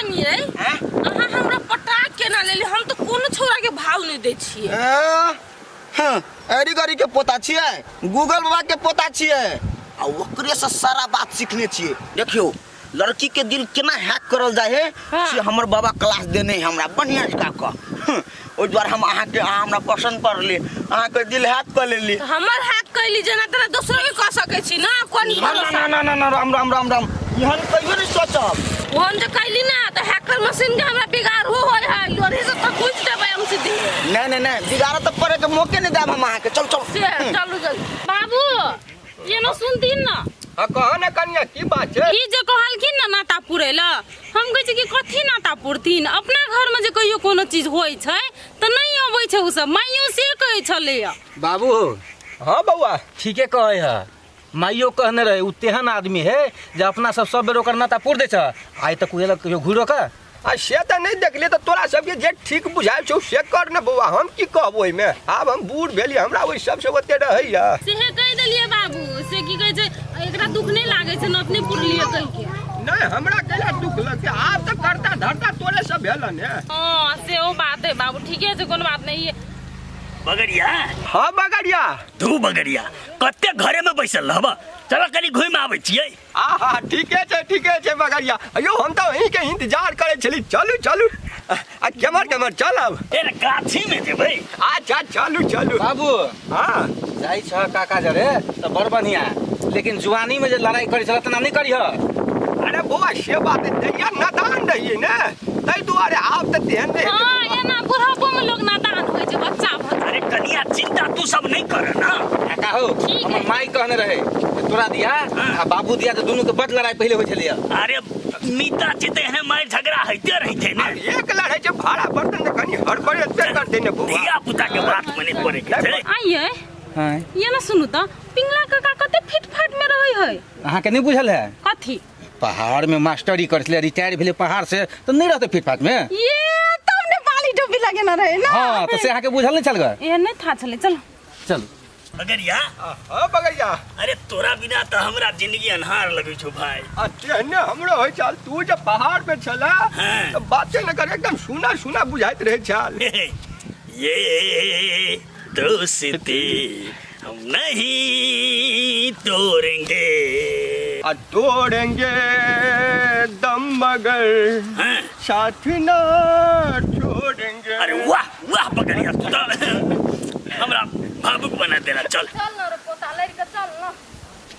लेलियै? हैं? अहाँ हमरा पटा केना लेलियै? हम तऽ कोनो छौड़ा के भाव नहि दै छियै। ए, हँ, अरी गरी के पोता छियै, गूगल बाबा के पोता छियै, आ ओकरे से सारा बात सीखने छियै। देखियौ, लड़की के दिल केना हैक करल जाय है। हाँ। से हमर बाबा क्लास देने है हमरा बढ़िया से कऽ। ओहि दुआरे हम अहाँके, अहाँ हमरा पसंद पड़ली, अहाँके दिल हैक कऽ लेली। तऽ हमर हैक कैली जेना तेना दोसरो के कऽ सकै छी ना, कोन ना ना भरोसा? ना ना ना, राम राम राम राम, एहन कहियो नहि सोचब। ओहन जे कैली ना तऽ हैकर मशीन के हमरा बिगाड़ हो होय है, लोढ़ी से तऽ घुसि देबै हम सीधे। नहीं नहीं नहीं, बिगाड़ तऽ पड़े के मौके नहीं देब हम अहाँके। चल चल। से चलू जल्दी बाबू, ये ना सुनथिन ना। हाँ, कह ना कनिया, की बात छै? ई जे कहलखिन ना नाता पुरै ला, हम कहै छी कि कथी नाता पुरथिन? अपना घरमे जे कहियो कोनो चीज होइ छै तऽ नहि अबै छै ओ सब, माइयो से कहै छलैया। बाबू। हाँ बौआ। ठीके कहै है, माइयो कहने रहे, उ तेहन आदमी है जे अपना सब सब बेर ओकर नाता पुर दै छै, आइ तक उहे लग कहियो घुरो के आ से तऽ नहि देखलियै, तऽ तोरा सबके जे ठीक बुझाइ छौ से कर ने बौआ, हम की कहब ओहिमे? आब हम बूढ़ भेलियै, हमरा ओहि सबसँ ओते रहैया। सेहे कहि देलियै बाबू, से की कहै छै, एकरा दुख नहि लागै छै नत नहि पुरलियै कहिके? नहि, हमरा कैला दुख लगतै? आब तऽ करता धरता तोरे सब भेल ने। हँ, सेहो बात है बाबू, ठीके छै, कोनो बात नहीं है। बगड़िया। हाँ बगड़िया। धू बगड़िया, कते घरे में बैसल रहब, चल कनी घुमि आबै छियै। आहा, ठीके छै, ठीके छै बगड़िया। अयो, हम तऽ अहीं के इंतजार करै छली। चलू चलू, आ केमहर केमहर चलब? ए रे, गाछी में जेबै। अच्छा, चलू चलू। बाबू। हाँ। जाइ छ काका जरे तऽ बड़ बढ़िया, लेकिन जुआनी में जे लड़ाई करै छल तेना नहि करिह। अरे बौआ, से बात तैया नादान रहियै ने, ताहि दुआरे, आब तऽ तेहन नहि हेतै। हँ, एना बुढ़ापो में लोग नादान होइ छै, बच्चा भऽ अरे कनिया, चिंता तू सब नहीं कर ना। काका हो। ठीक हमर है। माई कहने रहे जे तोरा दिया आ बाबू दिया तऽ दुनू के बड लड़ाई पहिले होइ छलैया। अरे मीता चिते हैं, मार झगड़ा होते रहते ने। आब एक लड़ै छै भाड़ा बर्तन तऽ कनि हड़बड़ एते करतै ने बौआ। धिया पुता के बात में नहीं पड़े के छै। आइए। हाँ। ये ना सुनू तऽ पिंगला काका कते फिटफाट में रहै है। अहाँके नहि बुझल है? कथी? पहाड़ में मास्टरी करै छलै, रिटायर भेलै पहाड़ से तऽ नहि रहतै फिटफाट में? ये तब ने पाली टोपी लगेने रहे ना। हाँ, तऽ से अहाँके बुझल नहि छल ग? ए नहि था छलै, चलो। चलू। बगड़िया। हाँ बगड़िया। अरे तोरा बिना तऽ हमरा जिंदगी अन्हार लगै छौ भाई। आ तेहने हमरो होइ छल, तू जब पहाड़ पे छला हाँ। तऽ बाते न कर, एकदम सुना सुना बुझाइत रहै छल। ये दोस्ती हम नहीं तोड़ेंगे। आ तोड़ेंगे दम मगर हाँ। साथ ना छोड़ेंगे। अरे वाह वाह बगड़िया, तू तो हमरा भावुक बना देला। चल चल ना रे पोता, लड़ के चल ना।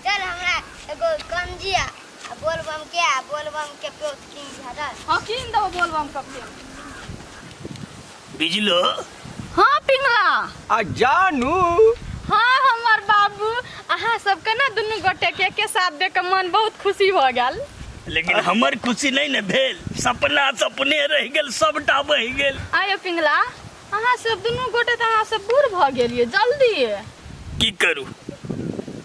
चल, हमरा एगो गंजी आ बोलबम के, आ बोलबम के पेउत कीन दिहा। हाँ, कीन देबो बोलबम के पेउत। बिजलो। हाँ पिंगला। आ जानू। हाँ हमर बाबू, अहाँ सबके ना दुनू गोटे के एके साथ देख के मन बहुत खुशी भऽ गेल। लेकिन हमर खुशी नहीं ने भेल, सपना सपने रह गेल, सबटा बहि गेल। आयो पिंगला, अहाँ सब दुनू गोटे तऽ अहाँ सब बूढ़ भऽ गेलियै जल्दी। की करू,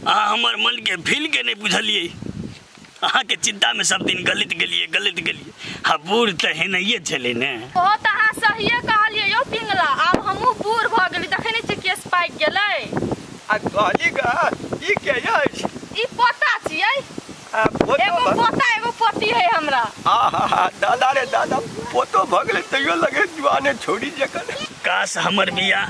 अहाँ हमर मन के फील के नहीं बुझलियै। अहाँ के चिंता में सब दिन गलत गेलिए, गलत गेलिए। हाँ, बूढ़ तऽ हेनाइए छलै ने। ओ तऽ अहाँ सहिए कहलियै यौ पिंगला, आब हमहूँ बूढ़ भऽ गेली, देखै नहि छियै केश पाकि गेलै। आ कहली ग, ई के अछि? ई पोता छियै। आ, पोतो एगो पोता एगो पोती है हमरा। आहा, दादा रे दादा, पोतो भऽ गेलै तैयो लगे जुआने छोड़ी जकर। काश हमर बियाह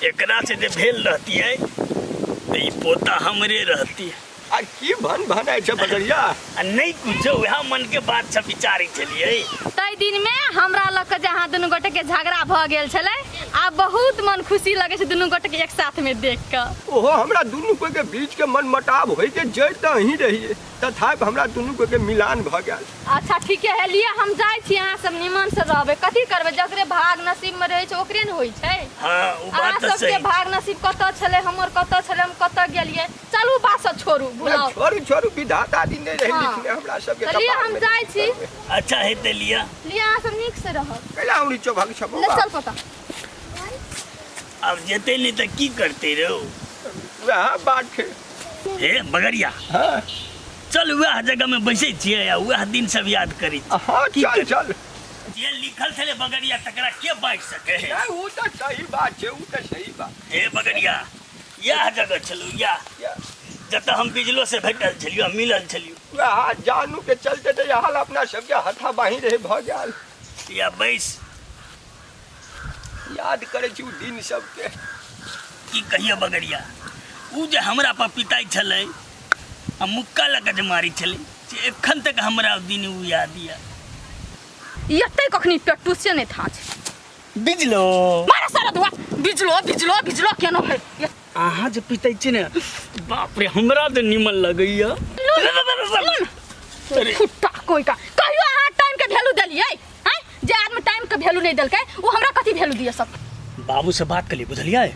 एकरा से जे भेल रहतियै तऽ ई पोता हमरे रहतियै। आ की भन भनाइ छै बगड़िया? आ नहि कुछो, वएह मन के बात सब विचारै छलियै। ताहि दिन में हमरा लग के जे अहाँ दुनू गोटे के झगड़ा भऽ गेल छलै, आब बहुत मन खुशी लगै छै दुनू गोटे के एक साथ में देख के। ओहो हमरा दुनू कोई के बीच के मन मटाव होय के जड़ तऽ अहीं रहिए, तथापि हमरा दुनू कोई के मिलान भऽ गेल। अच्छा ठीके है, लिए हम जाइ छी, अहाँ सब निमन से रहबै। कथी करबै, जकरे भाग नसीब में रहै छै ओकरे ने होइ छै। हाँ, उ अहाँ बात तऽ सबके सही। भाग नसीब कतऽ छलै, हमर कतऽ छलै, हम कतऽ गेलियै। चलू बात सब छोड़ू, भुलाउ। छोड़ू छोड़ू, विधाता जी नहि रहे हाँ। लिखने हमरा सबके चलिए, कपार हम में। जाइ छी। अच्छा हेतै, लिअ। लिअ, अहाँ सब नीक से रहब। कैला हम चौभक छ ले बौआ। चल पोता। आब जेतै नहि तऽ की करतै रौ? वएह बात छै। हे बगड़िया। हाँ। चल वएह जगह में बैसै छियै आ वएह दिन सब याद करै छियै। हाँ, की चल करबै? चल। जे लिखल छलै बगड़िया तकरा के बाँटि सकै है? नहि, ओ तऽ सही बात छै, ओ तऽ सही बात। हे बगड़िया, इएह जगह छलू, इएह जतऽ हम बिजलो से भेटल छलियौ, मिलल छलियौ। वएह जानू के चलते तऽ हाल अपना सबके हथा बाही रहे भऽ गेल। या बैस। याद करै छी ओ दिन सबके। की कहिए बगरिया, उ जे हमरा पर पिताइ छलै आ मुक्का लऽ कऽ जे मारै छलै से एखन तक हमरा ओ दिन उ याद यऽ। एते कखनी पेट्टू से नहीं था छै। बिजलो मारा सारा धुआ बिजलो बिजलो बिजलो केनो है। अहाँ जे पितै छी ने, बाप रे, हमरा तऽ निमन लगैया। अरे। फुट्टा कोई का कहियो अहाँ टाइम के वैल्यू देलियै हैं? जे आदमी टाइम के वैल्यू नहीं देलकै वो हमरा कथी वैल्यू दिए सब। बाबू से बात कलियै बुझलियै,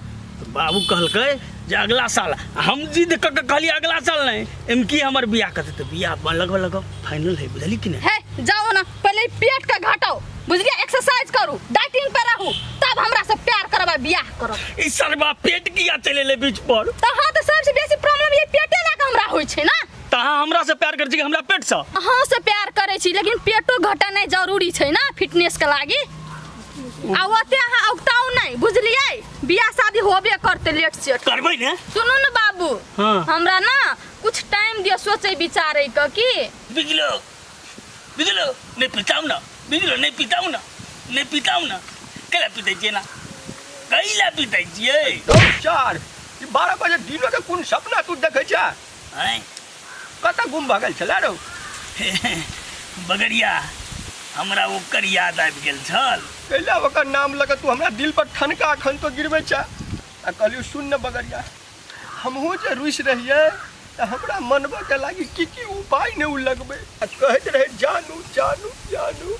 बाबू कहलकै जे अगला साल। हम जिद कऽ के कहलियै अगला साल नहि, एम की हमर बियाह करतै तऽ बियाह लगभग लगभग फाइनल है, बुझलियै कि नहि? हे जाओ ना, पहले पेट के घटाओ बुझलियै, एक्सरसाइज करू, डाइटिंग पर रहू, तब हमरा से प्यार करब आ बियाह करब। ई सरबा पेट किया चले ले बीच पर? तऽ हाँ, तऽ सबसे बेसी प्रॉब्लम ये पेटे लए कऽ हमरा होइ छै ना। तऽ अहाँ हमरा से प्यार करै छी कि हमरा पेट से? अहाँ से प्यार करै छी, लेकिन पेटो घटेनाइ जरूरी छै ना फिटनेस के लागी। आ ओते अहाँ औगताउ नहि बुझलियै, बियाह शादी होबे करतै लेट सेट। करबै ने? सुनू ने बाबू। हाँ। हमरा ना कुछ टाइम दिअ सोचै विचारै के की। बिजलो बिजलो नहि पिताउ ना, बिजलो नहि पिताउ ना, नहि पिताउ ना। कैला पितै छियै ना, कैला पितै छियै? चार ई 12 बजे दिनो के कोन सपना तू देखै छ? आँय? कतऽ गुम भऽ गेल छलै रौ? बगरिया, हमरा ओकर याद आबि गेल छल। कैला ओकर नाम लऽ कऽ तू हमरा दिल पर ठनका अखन तो गिरबै छ? आ कहलियौ सुन ने बगरिया, हमहूँ जे रुसि रहियै तऽ हमरा मनबऽके लागी की की उपाय नहि ओ लगबै आ कहैत रहै जानू जानू जानू।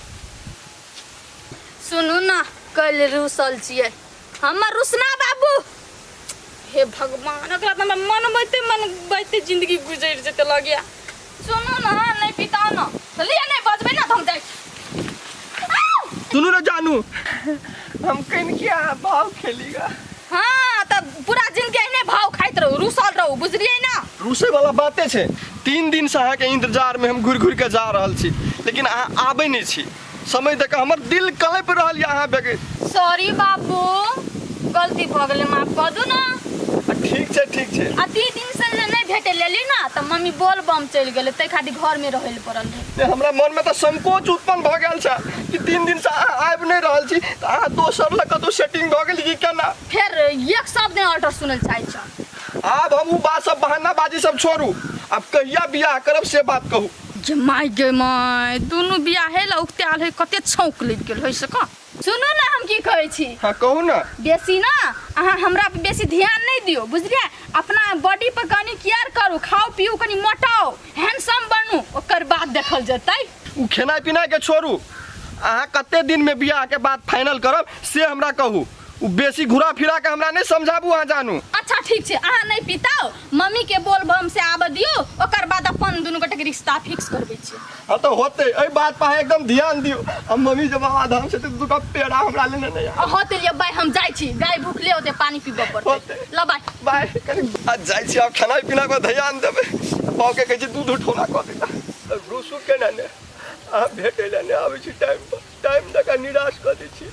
सुनू ने, काल्हि रुसल छियै हमर रुसना बाबू। हे भगवान, ओकरा तऽ हमरा मनबैते मनबैते जिंदगी गुजरि जेतै लगैया। सुनू ने, नहि पिताउ ने, तऽ लिअ नहि बजबै ने तऽ हम जाइ छी। सुनू ने जानू, हम कनि किया भाव खेलीगा। हाँ, तऽ पूरा जिंदगी एहने भाव खाइत रहू, रुसल रहू, बुझलियै ना? रुसै वाला बाते छै। 3 दिन से अहाँके इंतजार में हम घुरि घुरि के जा रहल छी, लेकिन अहाँ आबै नहि छी। समय दऽ कऽ हमर दिल कलपि रहल यऽ अहाँ बगैर। सॉरी बाबू, गलती भऽ गेलै, माफ कऽ दू ना। आ ठीक छै, ठीक छै। आ 3 दिन से जे नहि भेटै लेली ना तऽ मम्मी बोल बम चलि गेलै, ताहि खातिर घरमे रहै लए पड़ल रहै। ने हमरा मन में तऽ संकोच उत्पन्न भऽ गेल छै कि 3 दिन से अहाँ आबि नहि रहल छी तऽ अहाँ दोसर लग कतहु सेटिंग भऽ गेल कि केना? फेर एक शब्द नहि अल्टर सुनल चाहै छौ। आब हम ओ बात सब बहानाबाजी सब छोड़ू, आब कहिया बियाह करब से बात कहू। जे my गे my, दुनू बियाहे लए उकतायल है, कते छौंक लागि गेल है से कह। सुनू ने हम की कहै छी। हाँ कहू ने। बेसी ना अहाँ हमरा पर बेसी ध्यान नहीं दियो बुझलियै, अपना बॉडी पर कनी केयर करू, खाओ पियू, कनी मोटाओ, हैंडसम बनू, ओकर बाद देखल जेतै। ओ खेनाइ पिनाइ के छोड़ू, अहाँ कते दिन में बियाह के बात फाइनल करब से हमरा कहू। ओ बेसी घुरा फिरा के हमरा नहीं समझाबू अहाँ जानू। अच्छा ठीक छै, अहाँ नहीं पिताओ, मम्मी के बोल बम से आबऽ दियौ, ओकर बाद अपन दुनू गोटे के रिश्ता फिक्स करबै छियै। हाँ तो होते, एहि बात पर अहाँ एकदम ध्यान दियौ। आ मम्मी जब बाबा धाम से तऽ दूटा पेड़ा हमरा लेने नहीं आयत। होते लिअ बाय, हम जाइ छी, गाय भूखले होते, पानी पीबऽ पड़तै। होते। ल बाय। बाय। कनी आ जाइ छी, आब खेनाइ पिनाइ पर ध्यान देबै। बाबू के कहै छी दूध उठौना कऽ देला। रुसू केना ने अहाँ भेटै लए नहि आबै छी टाइम पर, टाइम दऽ कऽ निराश कऽ दै छी।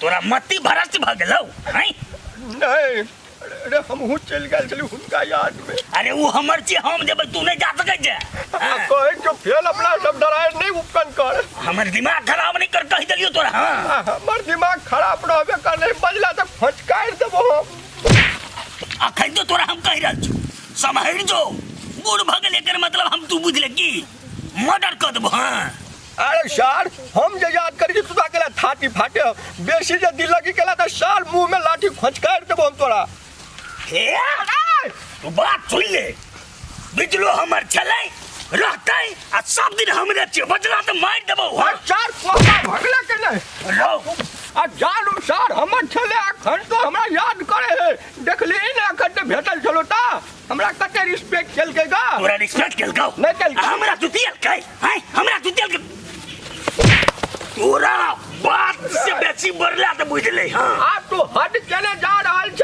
तोरा मति भ्रष्ट भऽ गेलौ हैं? नहीं, अरे हमहूँ चलि गेल छली हुनका याद में। अरे ओ हमर छी, हम जेबै, तू नहीं जा सकै छे। आ कहै छौ फेल अपना सब डराय नहीं उत्पन्न कर। हमर दिमाग खराब नहीं कर, कहि देलियौ तोरा। हाँ। आ, हमर दिमाग खराब रहबे करलै, बजला तऽ फटकारि देबो हम। अखन तो तोरा हम कहि रहल छी, सम्हरि जो, बूढ़ भऽ गेल एकर मतलब हम तू बुझले की मर्डर कऽ देबो। हाँ। अरे सार, हम जे याद करी तू केला थाती फाटे, बेसी जे दिल लगी केला तऽ सार मुंह में लाठी खोचकारि देबो हम तोरा। हे तू बात सुन ले, बिजलो हमर छलै रहतै आ सब दिन हमरे छियै, बजला तऽ मारि देबो। हाँ सार, कोपा भगला के नहीं रौ। आ जानू सार हमर छलै, अखन तो हमरा याद करे है, देखली ने अखन तऽ भेटल छलो ता हमरा कते रिस्पेक्ट केलकै गा। तोरा रिस्पेक्ट केलकौ? नहि केलकै। हमरा जुतियलकै हैं, हमरा जुतियलकै। तोरा बात से बेसी बढ़ला तऽ बुझले। हाँ आब तू हद केने जा रहल छ,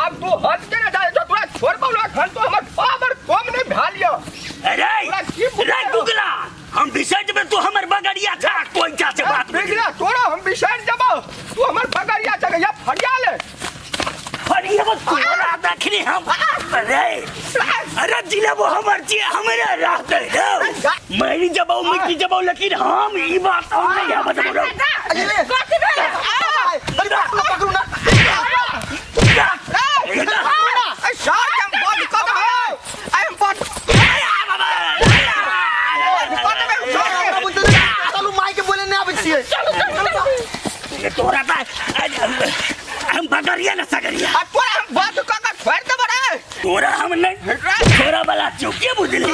आब तू हद केने जा रहल छ, तोरा छोड़बौ ना अखन तो हमर पावर कम नहीं भेल यऽ। अरे तोरा की बुझायल? रे गुगला, हम बिसरि जेबै तू हमर बगरिया छा, कोई जा से बात बिगड़ा तोरा हम बिसरि जेबौ, तू हमर बगरिया छ या फरिया ले। फरिया तोरा देखनी हम। अरे अरे जिलेबो हमर छियै हमरे रहतै रौ मरि जबौ मिट्टी जबौ लेकिन हम ई बात हम नहीं आबत रौ कथी भेलै अरे पकड़ू ना सार के हम बंद कऽ देबै आइ हम बंद कऽ देबै चलू माई के बोले नहीं आबै छियै तोरा त हम बगरिया न सगरिया आ तोरा हम बंद कऽ के छोड़ि देबै रे तोरा हम नहीं छोरा वाला छियौ के बुझली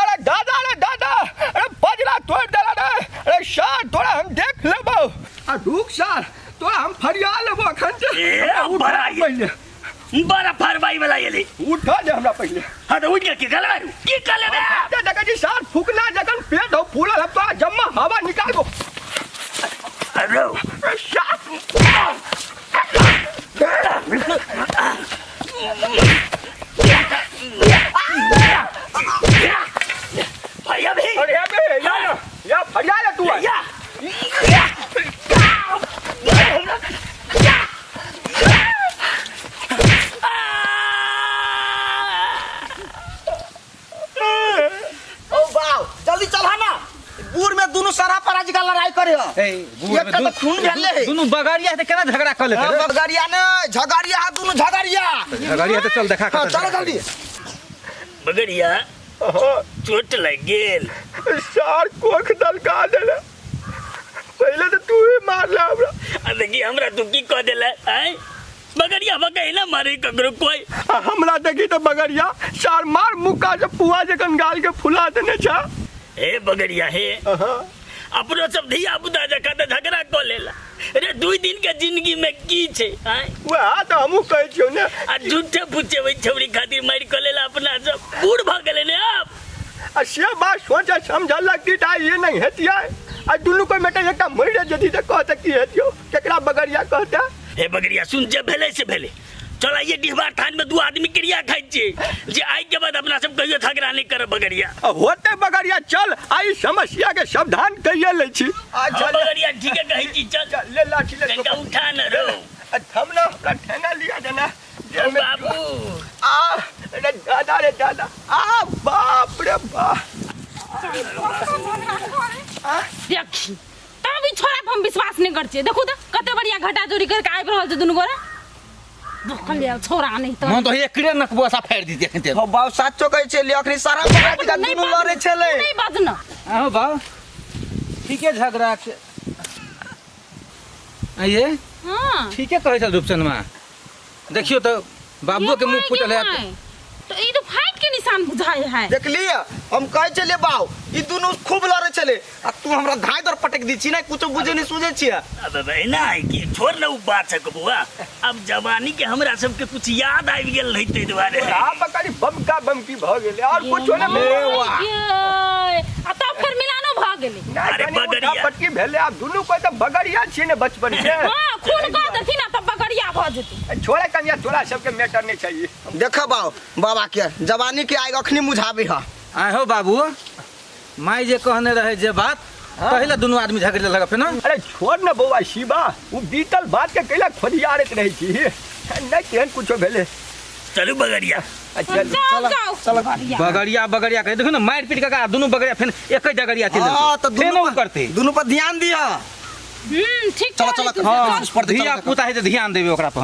अरे दादा रे दादा अरे बजरा तोड़ देला रे अरे सार तोरा हम देख लेबौ आ रुक सार तोरा हम फरिया लेबो अखन से ए, बड़ा ये। पहिले बड़ा फरवाई वाला एली उठा दे हमरा पहिले हाँ तो उठ के की कहले की कहले बे दे देखै छी सार फुकना जखन पेट हो फूलल हम तोरा जम्मा हवा निकालबो अरे अरे सार भाई अभी अरे बे या या फरिया ले तू या ओ बाव जल्दी चल ना बूढ़ में दोनों सारा पर आज का लड़ाई करे हो ए बूढ़ में एकटा तऽ खून भेले है। दुनू बगड़िया है तऽ केना झगड़ा कऽ लेतै रे? बगड़िया ने झगड़िया है दोनों झगड़िया झगड़िया तऽ चल देखा हाँ, कतऽ चलो झगड़ा जल्दी बगड़िया चोट लग गेल सार कोख दलका देले पहिले तऽ तू ही मारले हमरा आ देखी हमरा तू की कह देले आय बगड़िया बकई ना मारे ककरो कोई आ हमरा देखी तऽ बगड़िया सार मार मुक्का से पुआ जखन गाल के फुला देने छ हे बगड़िया हे अपनो सब धिया पुता जकाँ तऽ झगड़ा कऽ लेला रे 2 दिन के जिंदगी में की छै आय वएह तऽ हमहूँ कहै छियौ ने आ झूठे फूचे ओहि छौड़ी खातिर मारि कऽ लेला अपना सब बूढ़ भऽ गेलै ने आब आ से बात सोचे समझ लगती तऽ आइ ये नहि हेतियै आ दुनू कोइ मेटे एकटा मरि जेती तऽ कहते की हेतियौ केकरा बगड़िया कहते हे बगड़िया सुन जे भेलै से भेलै चल आइए डिहबार थान में 2 आदमी क्रिया खाइ छियै जे आइ के बाद अपना सब कहियो झगड़ा नहीं करब बगड़िया आ होते बगड़िया चल आई समस्या के समाधान कहिए लै छी आ हाँ, चल बगड़िया ठीके कहै छी चल चल ले लाठी ले कनिका उठा न रौ आ थम ना हमरा ठेंगा लिया देना ओ बाबू आ रे दादा रे दादा आ बाप रे बाप देखी तब ई छोरा पर हम विश्वास नहीं कर छियै देखू तऽ कते बढ़िया घटा चोरी करके आबि रहल छै दुनू गोरा देखल जाय छोरा नहीं तऽ मन तो एकरे नकबो सा फाड़ि दी देखते हो बाव साचो कहै छे ले अखनी सारा बगड़िया का नहीं दुनू बाज- लड़े छले नहीं बाजना आहो बाबू ठीके झगड़ा के आइए हाँ ठीके कहै छल रूपचनमा देखियो तऽ बाबुओ के मुंह फूटल है तो ई तो फाइट के निशान बुझाय है देखलिए हम कहै छलिए बाव ई दुनू खूब लड़े छले आ तू हमरा धाय दर पटक दी छी ने कुछो बुझे नहीं सूझे छियै अब अब एना है कि छोड़ ने उ बात है बबुआ अब जवानी के हमरा सबके कुछ याद आबि गेल रही ताहि दुआरे आ बकरी बमका बमकी भऽ गेलै आओर कुछो ने ये, आ तब फेर मिलानो भऽ गेलै नहि अरे कनि बगड़िया। उठा पटकी भेलै आब दुनू कोइ तऽ बगड़िया छियै ने बचपन के हाँ खून कऽ देथिन आ तब बगड़िया भऽ जेतै छोड़े कनिया तोरा सबके मैटर नहीं चाहिए देख बाव बाबा के जवानी के आग अखनी मुझाबे ह आय हो बाबू माई जे कहने रहे जे बात पहिले दुनू आदमी झगड़े लगा फेर अरे छोड़ न बौआ शिवा ओ बीतल बात के कैला खोदियारत रहै छी नहीं तेहन कुछो भेलै चलू बगड़िया अच्छा जाओ जाओ चलो बगड़िया बगड़िया कहे देखो ना मारि पीट के दुनू बगड़िया फेन एके डगड़िया चलि हां त फेन दुनू ओ करते दुनू पर ध्यान दिया ठीक चलो चलो चलो हाँ स्पर्धा धिया पुता है तऽ ध्यान देबै ओकरा पर।